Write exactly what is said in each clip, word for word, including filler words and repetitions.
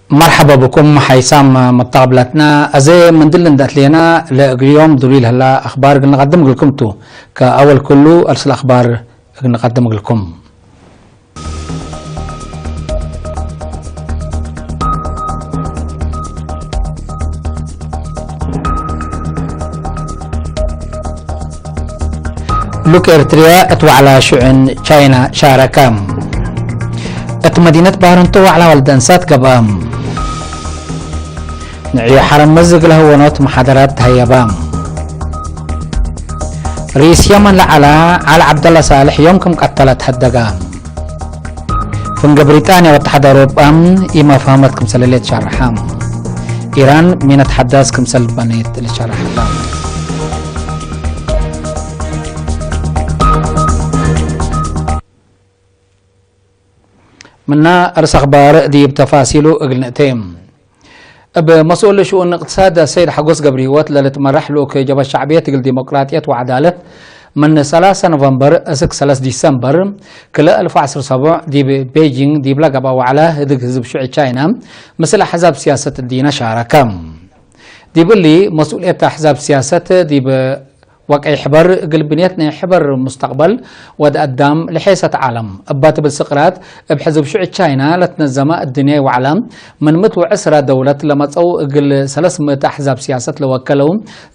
መርሐበ ብኩም ሐይሳም መጣቅብላትና። አዜ ምን ድል እንደ አትሌና ለእግል ዮም ዱሉይ ለህላ አኽባር እግል ንቀድም እግልኩም ቱ። ከአወል ኩሉ አርስል አኽባር እግል ንቀድም እግልኩም። ሉክ ኤርትርያ እት ወዕላ ሽዑን ቻይና ሻረከ። እት መዲነት ባረንቶ ወዕላ ወልደ እንሳት ገብአ። ንዕዮ ሐረምዝ እግል ሀወኖት መሓደራት ተሀየበ። ርኢስ የመን ለዐለ ዐሊ ዐብደለ ሳልሕ ዮም ክም ቀተለ ተሀደገ። ፍንገ ብሪጣንያ ወተሐድ አውሮጳ ኢመፍሀመት ክምሰል ህሌት ሸርሐ። ኢራን ሚነት ሐዳስ ክምሰል በኔት ልትሸርሐ ተ። ምነ አርስ አኽባር ዲብ ተፋሲሉ እግል ንእቴ። እብ መስኡል ሽኡን እቅትሳድ ሰይድ ሐጎስ ገብረሂወት ለልትመራሕ ልኡክ ጀብሀት ሸዕብየት እግል ዲሞቅራጥየት ወዐዳለት፣ ምን ሰላሰ ኖቨምበር እስክ ሰለስ ዲሰምበር ክልኤ አልፍ ወዐስር ሰቡዕ ዲብ ቤጂንግ ዲብለ ገብአ ወዕለ ህድግ ህዝብ ሽዑ ቻይና ምስል አሕዛብ ሲያሰት እዲነ ሻረከ። ዲብ እሊ መስኡልየት አሕዛብ ሲያሰት ዲብ ወቀይ ሕበር እግል ብንየት ናይ ሕበር ሙስተቅበል ወድ አዳም ለሔሰት ዐለም እባ ትብል ስቅራት፣ እብ ሕዝብ ሽዑ ቻይና ለትነዘመ እድንያይ ወዕለ ምን ምእት ወዕስራ ደውለት ለመጸው እግል ሰለስ ምእት አሕዛብ ሲያሰት ለወከለው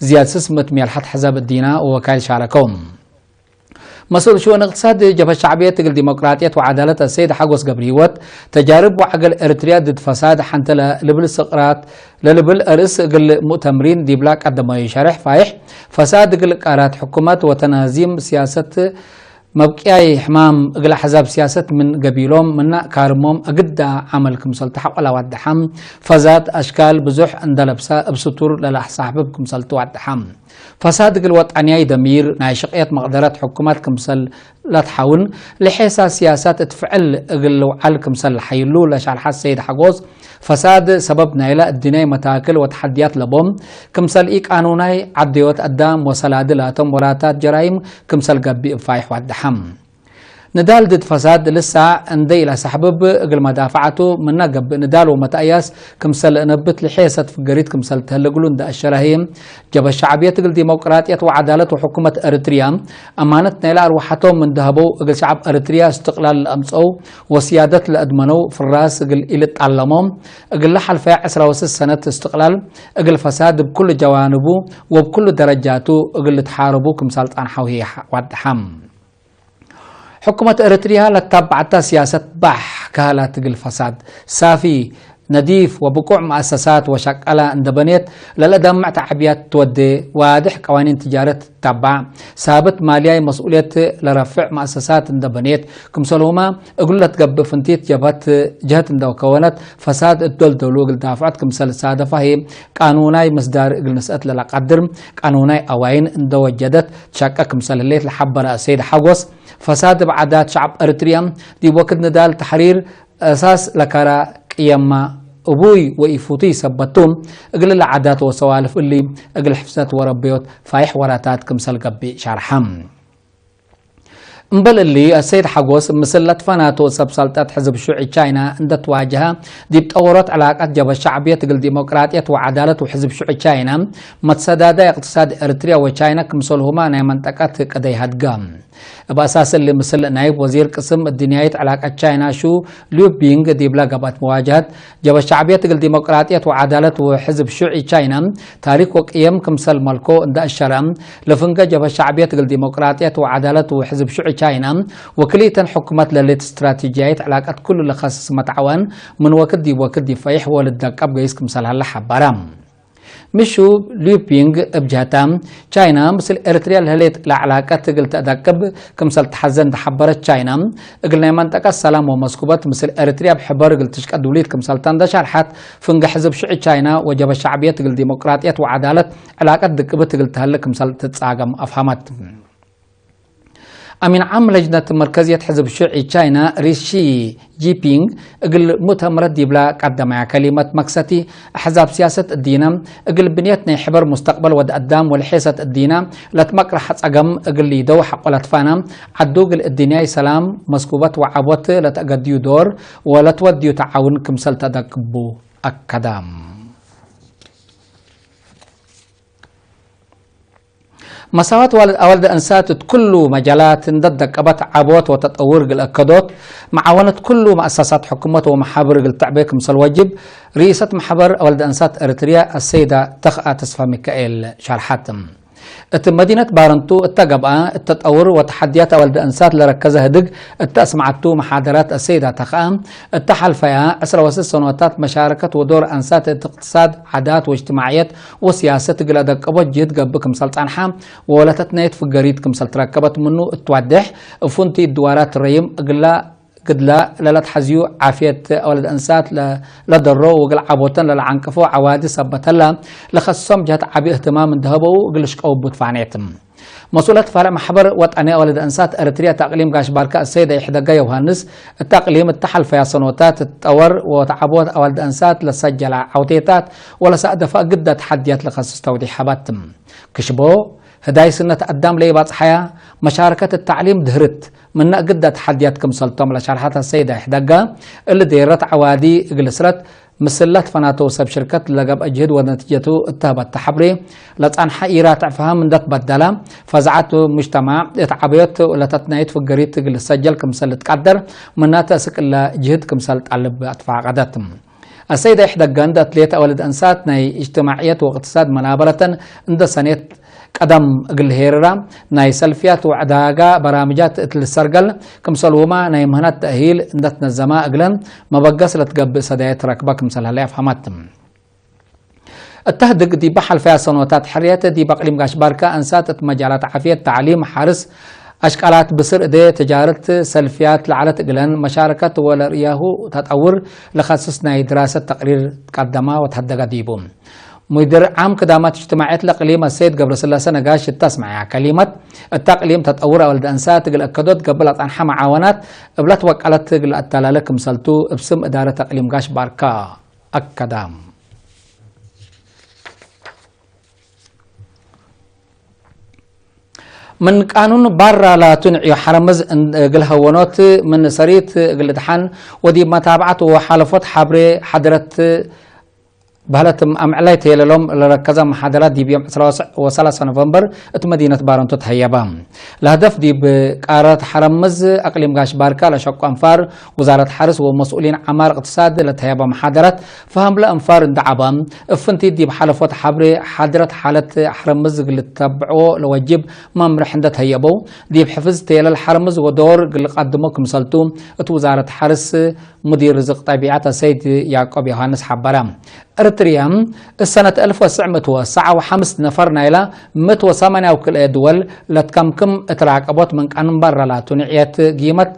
ዝያድ ስስ ምእት ሜልሐት አሕዛብ እዲና ወወካይል ሻረከው። መስኡል ሽኡን እቅትሳድ ጀብሀት ሸዕብየት እግል ዲሞቅራጥየት ወዐዳለት አሰይድ ሐጎስ ገብረሂወት፣ ተጃርብ ወዐገል ኤረትርያ ድድ ፈሳድ ሐንተ ለልብል ስቅራት ለልብል አርእስ እግል ሙእተምሪን ዲብላ ቀደመዩ ሸሬሕ ፋይሕ፣ ፈሳድ እግል ቃራት ሕኩመት ወተናዚም ሲያሰት መብቅያይ ሕማም እግል አሕዛብ ሲያሰት ምን ገቢሎም ምነ ካርሞም አግዳ ዐመል ክምሰል ተሐቆ ለዋደሐም፣ ፈሳድ አሽካል ብዙሕ እንደ ለብሰ እብ ስቱር ለለአሳሕብብ ክምሰል ትዋደሐም። ፈሳድ እግል ወጠንያይ ደሚር ናይ ሽቅየት መቅደረት ሕኩመት ክምሰል ለትሓውን፣ ለሔሳ ሲያሳት እት ፍዕል እግል ልውዓል ክምሰል ለሐይሉ ለሻርሐ ሰይድ ሐጎስ፣ ፈሳድ ሰበብ ናይለ እድንያይ መታክል ወተሐድያት ለቦም፣ ክምሰል ኢቃኑናይ ዐደዮት አዳም ወሰላዲ ላቶም ወራታት ጀራይም ክምሰል ገብእ እብ ፋይሕ ዋደሐም። ንዳል ድድ ፈሳድ ልሳዕ እንዴ ኢለሰሕብብ እግል መዳፈዐቱ ምነ ገብእ ንዳል ወመትአያስ ክምሰል ለእነብት ለሔሰት ፍገሪት ክምሰል ተህለ እግሉ እንዴ አሸረ ህዬ፣ ጀብሀት ሸዕብየት እግል ዲሞቅራጥየት ወዐዳለት ወሕኩመት ኤረትርያ አማነት ናይለ አርወሐቶም ምን ደሀበው እግል ሸዐብ ኤረትርያ እስትቅላል ለአምጸው ወስያደት ለአድመነው ፍራስ እግል ኢልጣለሞ፣ እግል ለሐልፈየ ዕስራ ወስስ ሰነት እስትቅላል እግል ፈሳድ እብ ኩሉ ጀዋንቡ ወእብ ኩሉ ደረጃቱ እግል ልትሓረቡ ክምሰል ጸንሐው ህዬ ዋደሐም። ሕኩመት ኤረትርያ ለታበዐታ ሲያሰት ባሕ ከሀላት እግል ፈሳድ ሳፊ፣ ነዲፍ ወብቁዕ መአሰሳት ወሸቀለ እንደ በኔት፣ ለለደምዕ ተዕብያት ትወዴ፣ ዋድሕ ቀዋኒን ትጃረት ትታባዕ፣ ሳብት ማልያይ መስኡልየት ለረፍዕ መአሰሳት እንደ በኔት፣ ክምሰልሁመ እግሉ ለትገብእ ፍንቲት ጀብሀት ጀህት እንደ ከወነት፣ ፈሳድ እት ዶል ዶሉ እግል ዳፍዖት ክምሰል ሳደፋ ህዬ፣ ቃኑናይ ምስዳር እግል ንስአት ለለቀድር ቃኑናይ አዋይን እንደ ወጀደት ትሸቀ ክምሰል ህሌት ለሐበረ አሰይድ ሐጎስ፣ ፈሳድ እብ ዓዳት ሸዐብ ኤረትርያ ዲብ ወክድ ንዳል ተሕሪር አሳስ ለከረ ቅየምመ፣ እቡይ ወኢፉቱይ ሰበት ቱ፣ እግል ለዓዳት ወሰዋልፍ እሊ እግል ሕፍዘት ወረበዮት ፋይሕ ወራታት ክምሰል ገብእ ሸርሐ። እምበል እሊ፣ አሰይድ ሐጎስ ምስል ለትፈናቱ ሰብ ሰልጠት ሕዝብ ሽዑ ቻይና እንደ ትዋጀሀ፣ ዲብ ጠወሮት ዕላቀት ጀብሀት ሸዕብየት እግል ዲሞቅራጥየት ወዐዳለት ወሕዝብ ሽዑ ቻይና፣ መትሰዳዳይ እቅትሳድ ኤረትርያ ወቻይና ክምሰልሁመ ናይ መንጠቀት ቅደይ ሀድገ። እብ አሳስ እሊ፣ ምስል ናይብ ወዚር ቅስም እድንያይት ዕላቀት ቻይና ሹ ሊዩቢንግ ዲብለ ገብአት መዋጀሀት፣ ጀብሀት ሸዕብየት እግል ዲሞቅራጥየት ወዐዳለት ወሕዝብ ሽዑ ቻይና፣ ታሪክ ወቅየም ክምሰል መልኮ እንደ አሸረ፣ ለፍንገ ጀብሀት ሸዕብየት እግል ዲሞቅራጥየት ወዐዳለት ወሕዝብ ሽዑ ቻይና፣ ወክልኢተን ሕኩመት ለሌት ስትራቴጂያይት ዕላቀት ክሉ ለከስስ መትዐወን ምን ወክድ ዲብ ወክድ ዲብ ፈይሕ ወልትደቀብ ገይስ ክምሰል ሀለ ሐበረ። ምሹ ሊዩፒንግ እብ ጀህታ፣ ቻይና ምስል ኤረትርያ ለህሌት ለዕላቀት እግል ተአደቅብ ክምሰል ተሐዘ እንደ ሐበረት ቻይና፣ እግል ናይ መንጠቀት ሰላም ወመስኩበት ምስል ኤረትርያ እብ ሕበር እግል ትሽቀ ዱሊት ክምሰልተ እንደ ሸርሐት፣ ፍንገ ሕዝብ ሽዑ ቻይና ወጀብሀት ሸዕብየት እግል ዲሞቅራጥየት ወዐዳለት ዕላቀት ድቅብት እግል ተህለ ክምሰል ትትጻገም አፍሀመት። አሚን ዓም ለጅነት መርከዝየት ሕዝብ ሽዑ ቻይና ሪስ ሺ ጂፒንግ እግል ሙእተመረት ዲብላ ቀደመያ ከሊመት መክሰቲ፣ አሕዛብ ሲያሰት እዲነ እግል ብንየት ናይ ሕበር ሙስተቅበል ወድ አዳም ወለሔሰት እዲነ ለትመቅረሕ ጸገም እግል ሊደው ሐቆ ለትፋና፣ ዐዱ እግል እድንያይ ሰላም፣ መስኩበት ወዐቦት ለተአገድዩ ዶር ወለትወድዩ ተዓውን ክምሰል ተአደቅቡ። አከደ። መሳዋት ዋልድ አወልደ እንሳት እት ኩሉ መጃላት እንደ ደቀበት፣ ዐቦት ወተጠውር እግል አከዶት፣ መዓወነት ኩሉ መአሰሳት ሕኩመት ወመሓብር እግል ተዕቤ ክምሰል ወጅብ፣ ርኢሰት መሕበር አወልደ እንሳት ኤረትርያ አሰይዳ ተኽአ ተስፋ ሚካኤል ሸርሐት። እት መዲነት ባረንቱ እተ ገብአ፣ እተ ጠውር ወተሐድያት አወልደ እንሳት ለረከዘ ህድግ እተ አስመዐቱ መሓደራት አሰይዳ ተኽአ፣ እተ ሐልፈያ ዕስረ ወስስ ሰኖታት መሻረከት ወዶር አንሳት እት እቅትሳድ፣ ዓዳት ወእጅትማዕየት ወስያሰት እግል አደቀቦት ጅህድ ገብእ ክምሰል ጸንሐ፣ ወለተትነየት ፍገሪት ክምሰል ትረከበት ምኑ እት ዋዴሕ፣ እፉንቲ ድዋራት ረይም እግላ ግድላ ለለትሐዝዩ ዓፍየት አወልድ እንሳት ለ-፣ ለደሮ ወእግል ዐቦተን ለለዐንቅፎ ዐዋዲ ሰበት ህላ፣ ለከስሶም ጀህት ዐቢ እህትማም እንዴ ሀበው እግል ልሽቀው እቡ ትፋኔት። መስኡለት ፈርዕ መሕበር ወጠኒ አወልድ እንሳት ኤረትርያ እት አቅሊም ጋሽ ባርካ አሰይደ ይሕደጋ ዮውሃንስ፣ እት አቅሊም እተ ሐልፈያ ሰኖታት እት ጠወር ወተዐቦት አወልድ እንሳት ለሰጀላ ዐውቴታት ወለሰአደፈ ግዳ ተሐድያት ለከስስ ተውዲሕ ሀባት። ክሽቦ፣ ህዳይ ስነት አዳም ለኢባጽሐያ፣ መሻረከት እት ተዕሊም ድህርት፣ ምነ እግዳ ተሐድያት ክምሰልቶም ለሸርሐት አሰይደ ይሕደጋ፣ እሊ ዴረት ዐዋዲ እግል እስረት፣ ምስል ለትፈናተው ሰብ ሽርከት ለገብአ ጅህድ ወነቲጀቱ እት ሀበተ ሐብሬ፣ ለጸንሐ ኢራትዕ ፈሀም እንደ ትበደለ፣ ፈዝዐት ሙጅተማዕ እት ዐበዮት ለተትናይት ፍገሪት እግል ልሰጀል ክምሰል ልትቀደር፣ ምናተ እስክ እለ ጅህድ ክምሰል ጣልብ አትፋቀደት። አሰይደ ይሕደጋ እንደ አትሌት አወልድ እንሳት ናይ እጅትማዕየት ወእቅትሳድ መናበረተን እንደ ሰኔት ቀደም እግል ሄርራ፣ ናይ ሰልፍያት ወዕዳጋ በራምጃት እት ልሰርገል ክምሰልሁማ ናይ ምህናት ተእሂል እንደ ትነዘማ እግለን መበገስ ለትገብእ ሰዳየት ረክበ ክምሰል ህለ አፍሀመት። እተ ህድግ ዲበ ሐልፈያ ሰኖታት ሕርየት ዲብ አቅሊም ጋሽ ባርካ እንሳት እት መጃላት ዓፍየት፣ ተዕሊም፣ ሐርስ፣ አሽቃላት ብስር እዴ፣ ተጃርት፣ ሰልፍያት ለዐለት እግለን መሻረከት ወለርእያሁ ተጠውር ለከስስ ናይ ድራሰት ተቅሪር ትቀደማ ወተሀደጋ ዲቡ። ሙዲር ዓም ክዳማት እጅትማዕየት ለእቅሊም አሰይድ ገብረስላሴ ነጋሽ እተ አስመዐያ ከሊመት፣ እተ እቅሊም ተጠውር አወልደ እንሳት እግል አከዶት ገብእ ለጸንሐ መዓወናት እብ ለትወቀለት እግል ለአተላለ ክምሰልቱ እብ ስም እዳረት አቅሊም ጋሽ ባርካ አከደ። ምን ቃኑን ባራ ላቱ ንዕዮ ሐረምዝ እግል ሀወኖት ምን ሰሪት እግል ልድሓን ወዲብ መታብዐት ወሓለፎት ሐብሬ ሐድረት በህለት አምዕላይት የለሎም ለረከዘ መሓደራት ዲብ ዮም ዕስራ ወሰላሰ ኖቨምበር እት መዲነት ባረንቱ ተሀየበ። ለህደፍ ዲብ ቃረት ሐረምዝ አቅሊም ጋሽ ባርካ ለሸቁ አንፋር ውዛረት ሐርስ ወመስኡሊን ዐማር እቅትሳድ ለተሀየበ መሓደራት ፈሀም ለአንፋር እንደ ዐበ፣ እፍንቲ ዲብ ሐለፎት ሐብሬ ሐድረት ሓለት ሐረምዝ እግል ልተብዕዎ ለወጅብ መምርሕ እንደ ተህየበው፣ ዲብ ሕፍዝ ቴለል ሐረምዝ ወዶር እግል ልቀድሞ ክምሰልቱ እት ውዛረት ሐርስ ሙዲር ርዝቅ ጠቢዐት አሰይድ ያዕቆብ ዮሐንስ ሐበረ። እርትርየ እት ሰነት አልፍ ወትስዕ ምእት ወሰብዓ ወሐምስ ነፈር ናይላ ምእት ወሰማንያ ወክልኤ ድወል ለትከምክም እት ራቀቦት ምን ቃኑን ባራ ላቱ ንዕየት ጊመት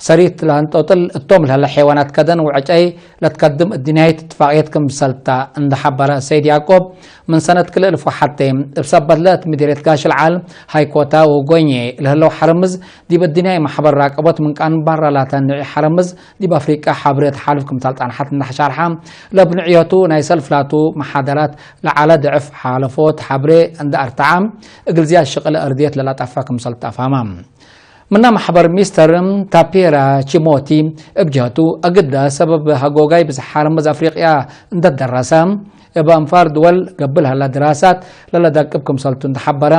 ሰሪት ለአንጦጥል እቶም ለህለ ሐይዋናት ከደን ወዕጨይ ለትከድም እድንያይት እትፋቅየት ክምሰልታ እንደ ሐበረ ሰይድ ያዕቆብ፣ ምን ሰነት ክልኤ አልፍ ወሐቴ እብ ሰበት ለእት ምዲርየት ጋሽ ልዓል፣ ሃይኮታ ወጎኜ ለህለው ሐረምዝ ዲብ እድንያይ መሕበር ራቀቦት ምን ቃኑን ባራ ላተ ንዒ ሐረምዝ ዲብ አፍሪቀ ሐብሬ ተሓልፍ ክምታል ጣንሐት እንደ ሐሻርሐ፣ ለብንዕየቱ ናይ ሰልፍ ላቱ መሓደራት ለዐለ ድዕፍ ሓለፎት ሐብሬ እንደ አርተዐ፣ እግል ዝያድ ሽቅል አርድየት ለለጠፈ ክምሰል ተአፋማ። ምነ መሕበር ሚስተር ታፒራ ቺሞቲ እብ ጀህቱ፣ አግደ ሰበብ ሀጎጋይ ብዝሕ ሐረምዝ አፍሪቅያ እንደ ደረሰ፣ እብ አንፋር ድወል ገብእ ለሀላ ድራሳት ለለደቅብ ክምሰልቱ እንደ ሐበረ፣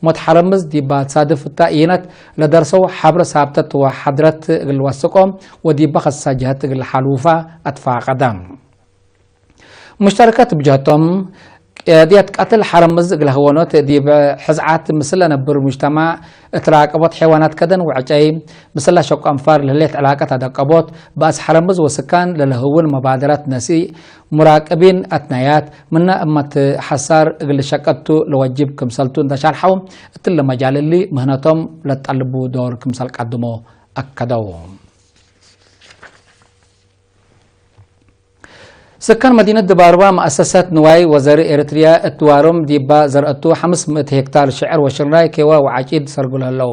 ሞት ሐረምዝ ዲባ ትሳድፍ እተ ኢነት ለደርሰው ሐብረ ሳብተት ወሐድረት እግል ልወስቆ ወዲበ ከሳ ጀህት እግል ለሓልውፋ አትፋቀደ። ሙሽተረከት ብጀህቶም፣ ቅያድየት ቀትል ሐረምዝ እግል ሀወኖት ዲብ ሕዝዓት ምስል ለነብር ሙጅተማዕ እት ራቀቦት ሐይዋናት ከደን ወዕጨይ፣ ምስል ለሸቁ አንፋር ለህሌት ዕላቀት አደቀቦት፣ በአስ ሐረምዝ ወስካን ለለህውን መባደራት ነስኢ፣ ሙራቅቢን አትናያት፣ ምነ እመት ሐሳር እግል ልሸቀቱ ለወጅብ ክምሰልቱ እንደ ሻርሐው፣ እትለ መጃል እሊ ምህነቶም ለትጠልቡ ዶር ክምሰል ቀድሞ አከደው። ስካን መዲነት ድባርባ መአሰሰት ንዋይ ወዘሪ ኤረትርያ እት ድዋሮም ዲባ ዘርአቱ ሐምስ ምእት ሄክታር ሽዕር ወሽራይ ኬዋ ወዓጪድ ሰርጉ ለህለው።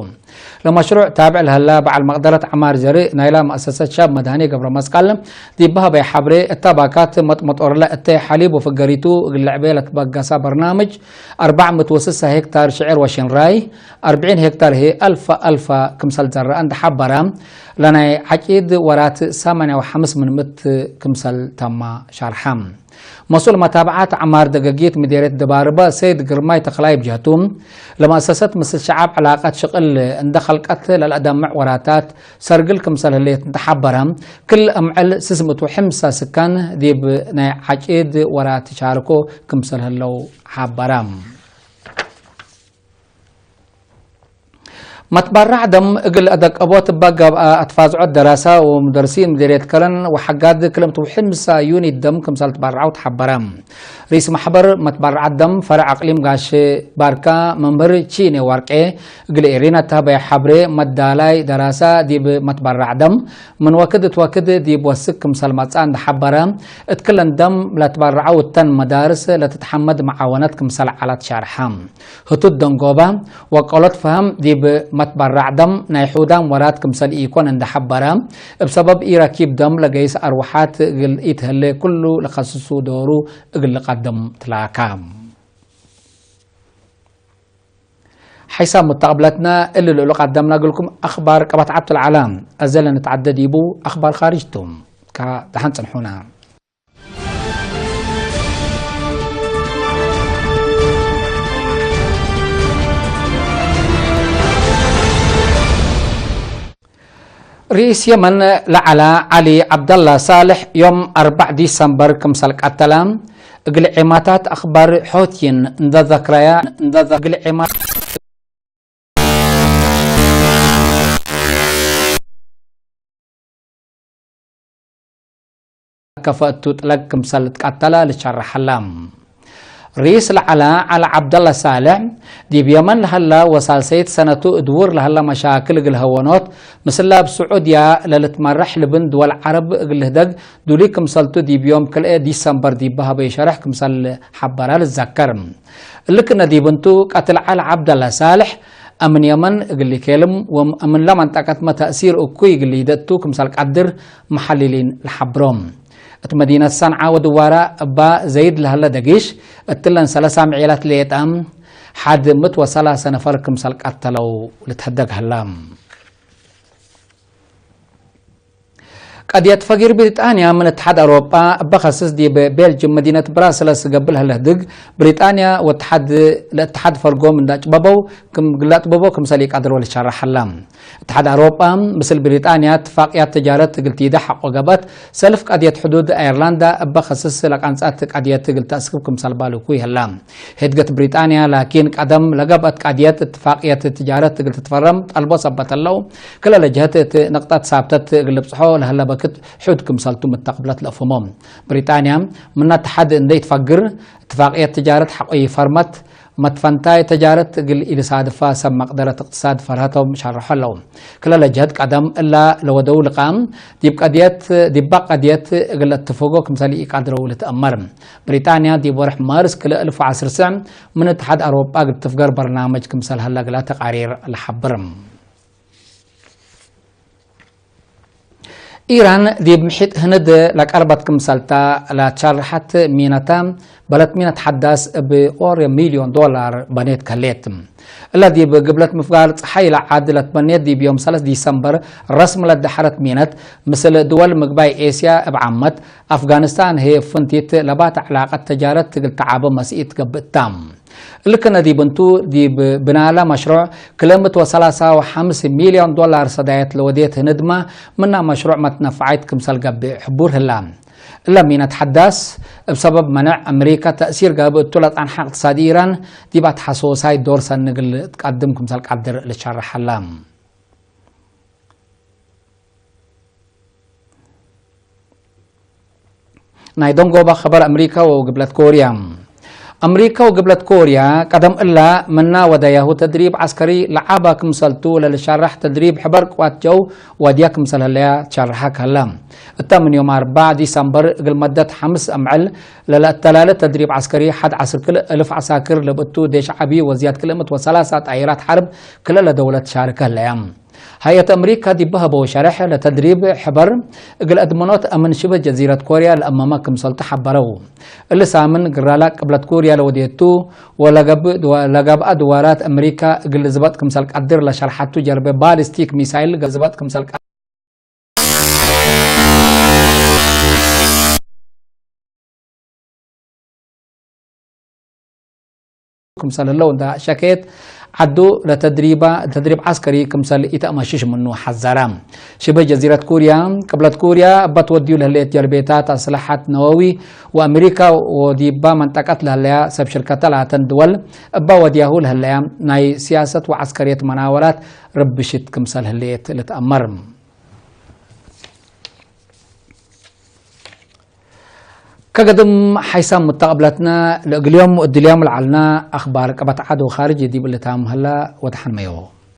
ለመሽሩዕ ታብዕ ለሀላ በዐል መቅደረት ዐማር ጀርእ ናይላ መአሰሰት ሻብ መድሃኔ ገብረመስቀል ዲብ ሀበየ ሐብሬ፣ እተ ባካት መጥመጦርለ እተ ሐሊብ ወፍገሪቱ እግል ልዕቤ ለትበገሰ በርናምጅ፣ አርበዕ ምእት ወስሳ ሄክታር ሽዕር ወሽንራይ፣ አርብዒን ሄክታር ህዬ አልፈ አልፈ ክምሰል ዘረአ እንደ ሐበረ፣ ለናይ ዐቂድ ወራት ሰማንያ ወሐምስ ምን ምእት ክምሰል ተመ ሸርሐ። መስኡል መታብዐት ዐማር ደገጊት ምዴርየት ድባርበ ሰይድ ግርማይ ተክላይ ብጀህቱ፣ ለመአሰሰት ምስል ሸዐብ ዕላቀት ሽቅል እንደ ከልቀት ለለአደምዕ ወራታት ሰርግል ክምሰል ህሌት እንተ ሐበረ፣ ክል አምዕል ስስ ምእት ወሐምሳ ስካን ዲብ ናይ ዐቂድ ወራት ሻርኮ ክምሰል ህለው ሐበረ። መትበራዕ ደም እግል አደቀቦት እበ ገብአ አትፋዝዖት ደራሰ ወሙደርሲን ምዴርየት ከረን ወሐጋድ ክልምት ወሐምሳ ዩኒት ደም ክምሰል ትበረዐው ተሐበረ። ርኢስ መሕበር መትበራዕ ደም ፈርዕ አቅሊም ጋሽ ባርካ መምህር ቺኔ ዋርቄ እግል ኤሪና እተ ሀበየ ሐብሬ መዳላይ ደራሰ ዲብ መትበራዕ ደም ምን ወክድ እት ወክድ ዲብ ወስክ ክምሰል መጽአ እንደ ሐበረ፣ እት ክለን ደም ለትበረዐው እተን መዳርስ ለትትሐመድ መዓወነት ክምሰል ዐለት ሸርሐ። ህቱት ደንጎበ ወቀሎት ፈሀም ዲብ መትበራዕ ደም ናይ ሑዳም ወራት ክምሰል ኢኮን እንደ ሐበረ፣ እብ ሰበብ ኢረኪብ ደም ለገይስ አርወሓት እግል ኢትህሌ ኩሉ ለከስሱ ዶሩ እግል ልቀድም ትላከ። ሐይሳም ሙተቅብለትነ እሊ ልእሉ ቀደምነ እግልኩም አክባር ቀበት ዐብቱ ለዐለ። አዜ ለንትዐደ ዲቡ አክባር ካርጅ ቱ። ከደሐን ጽንሑነ። ርኢስ የመን ለዐለ ዐሊ ዐብደላ ሳልሕ ዮም አርበዕ ዲሰምበር ክምሰል ቀተለ እግል ዔማታት አክባር ሖትይን እንደ ዘክረየ፣ እንደ ዘ-፣ እግል ዔማ- ከፈ እቱ ጥለቅ ክምሰል ልትቀተለ ልትሸረሕ ሀለ። ርኢስ ለዐለ ዐሊ ዐብደላ ሳልሕ፣ ዲብ የመን ለሀለ ወሳልሰይት ሰነቱ እድውር ለሀለ መሻክል እግል ሀወኖት፣ ምስለ እብ ስዑድያ ለልትመረሕ ልብን ድወል ዐረብ እግል ልህደግ ዱሊ ክምሰልቱ ዲብ ዮም ክልኤ ዲሰምበር ዲብ ሀበዩ ሸርሕ ክምሰል ሐበረ ልትዘከር። እሊ ክእነ ዲብ እንቱ፣ ቀትል ዐሊ ዐብደላ ሳልሕ፣ አምን የመን እግል ኢኬልም ወአምንለ መንጠቀትመ ተእሲር እኩይ እግል ኢደቱ ክምሰል ቀድር መሐልሊን ለሐብሮ። እት መዲነት ሰንዓ ወድዋራ እባ ዘይድ ለሀለ ደጊሽ፣ እትለን ሰለሳ ምዔላት ሌጠ፣ ሐድ ምእት ወሰላሰ ነፈር ክምሰል ቀተለው ልትሀደግ ሀለ። ቀድየት ፈጊር ብሪጣንያ ምን እትሓድ አውሮጳ እበ ከስስ ዲብ ቤልጅም መዲነት ብራስለስ ገብእ ለህለ ህድግ፣ ብሪጣንያ ወእትሓድ ለእትሓድ ፈልጎም እንደ አጭበበው ክም፣ ለአጥበቦ ክምሰል ኢቀድሮ ልሸረሕ ሀላ። እትሓድ አውሮጳ ምስል ብሪጣንያ እትፋቅያት ትጃረት እግል ቲደ ሐቆ ገብአት፣ ሰልፍ ቀድየት ሕዱድ አየርላንዳ እበ ከስስ ለቀንጻት ቀድየት እግል ተአስክብ ክምሰል ባልኩ ይህላ። ህድገት ብሪጣንያ ላኪን ቀደም ለገብአት ቀድየት እትፋቅየት ትጃረት እግል ትትፈረም ጠልቦ ሰበት ህለው፣ ክለ ለጀህት እት ንቅጠት ሳብተት እግል ልብጽሖ ለህለ በክት ሑድ ክምሰልቱ ምተቅብለት ለአፍህሞ። ብሪጣንያ ምነ እትሓድ እንዴ ኢትፈግር፣ እትፋቅየት ትጃረት ሐቆ ኢፈርመት፣ መትፈንታይ ተጃረት እግል ኢልሳድፋ ሰብ መቅደረት እቅትሳድ ፈርሀቶም ሸርሖ ህለው። ክለ ለጀህት ቀደም እላ ለወደው ልቃም፣ ዲብ ቀድየት፣ ዲባ ቀድየት እግል ለአትፍጎ ክምሰል ኢቀድረው ልትአመር። ብሪጣንያ ዲብ ወርሕ ማርስ ክልኤ እልፍ ወዐስር ስዕ ምን እትሓድ አውሮጳ እግል ትፍገር በርናመጅ ክምሰል ሀለ እግላ ተቃሪር ለሐብር። ኢራን ዲብ ምሒጥ ህንድ ለቀርበት ክምሰልታ ለትሸርሐት ሚነተ፣ በለት ሚነት ሐዳስ እብ ኦሬ ሚልዮን ዶላር በኔት ከሌት። እለ ዲብ ግብለት ምፍጋር ጸሓይ ለዓድ ለትበኔት ዲብ ዮም ሰለስ ዲሰምበር ረስም ለደሐረት ሚነት፣ ምስል ድወል ምግባይ ኤስያ እብ ዓመት፣ አፍጋኒስታን ህዬ ፍንቲት ለባተ ዕላቀት ተጃረት እግል ተዓበ መስኢት ገብእታ። እሊ ክነ ዲብ እንቱ፣ ዲብ ብናለ መሽሩዕ ክለ ምእት ወሰላሳ ወሐምስ ሚልዮን ዶላር ሰዳየት ለወዴት ህንድመ፣ ምና መሽሩዕ መትነፈዓይት ክምሰል ገብእ ሕቡር ህላ። እለ ሚነት ሐዳስ፣ እብ ሰበብ መነዕ አምሪካ ተእሲር ገብእ እቱ ለጸንሐ እቅትሳድ ኢራን፣ ዲብ አትሐሶሳይ ዶር ሰኒ እግል ትቀድም ክምሰል ቀድር ልትሸረሕ ሀላ። ናይ ደንጎባ ኸበር አምሪካ ወግብለት ኮርያ። አምሪከ ወግብለት ኮርያ ቀደም እላ ምና ወደያሁ ተድሪብ ዐስከሪ ለዓባ ክምሰልቱ ለልሻራሕ ተድሪብ ሕበር ቅዋት ጀው ወድያ ክምሰል ህለያ ትሸርሐ ከለ። እተ ምን ዮም አርበዕ ዲሰምበር እግል መደት ሐምስ አምዕል ለለአተላለ ተድሪብ ዐስከሪ ሐድ ዐስር ክል እልፍ ዐሳክር ለብእቱ ዴሽ ዐቢ ወዝያድ ክልኤ ምእት ወሰላሳ ጣይራት ሐርብ ክለ ለደውለት ሻርከ ህለያ። ሀይአት አምሪካ ዲብ ሀበው ሸርሕ፣ ለተድሪብ ሕበር እግል አድመኖት አምን ሽብህ ጀዚረት ኮርያ ለአመመ ክምሰልቱ ሐበረው። እሊ ሳምን ግራላ ቅብለት ኮርያ ለወዴቱ ወለገብአ ድዋላት አምሪካ እግል ልዝበጥ ክምሰል ቀድር ለሸርሐቱ ጀርቤ ባሊስቲክ ሚሳይል ልዝበጥ ክምሰል ክምሰል ህለው እንዳ ሸኬት፣ ዐዱ ለተድሪባ፣ ተድሪብ ዐስከሪ ክምሰል ኢተአመሽሽ ምኑ ሐዘረ። ሽብህ ጀዚረት ኩርያ፣ ቅብለት ኩርያ እበ ትወድዩ ለህሌት ጀርቤታት አስለሐት ነወዊ ወአሜሪካ ወዲባ መንጠቀት ለህለያ ሰብ ሽርከተ ላተን ድወል እበ ወድያሁ ለህለያ ናይ ሲያሰት ወዐስከርየት መናወራት ርብሽት ክምሰል ህሌት ልትአመር። ከገድም ሓይሳም ሙተቀብለትነ ለእግል ዮም እድልያም ለዐልነ አኽባር ቀበት ዐድ ወኻርጅ ዲብ ልታም ሀላ ወተሐንመዮ።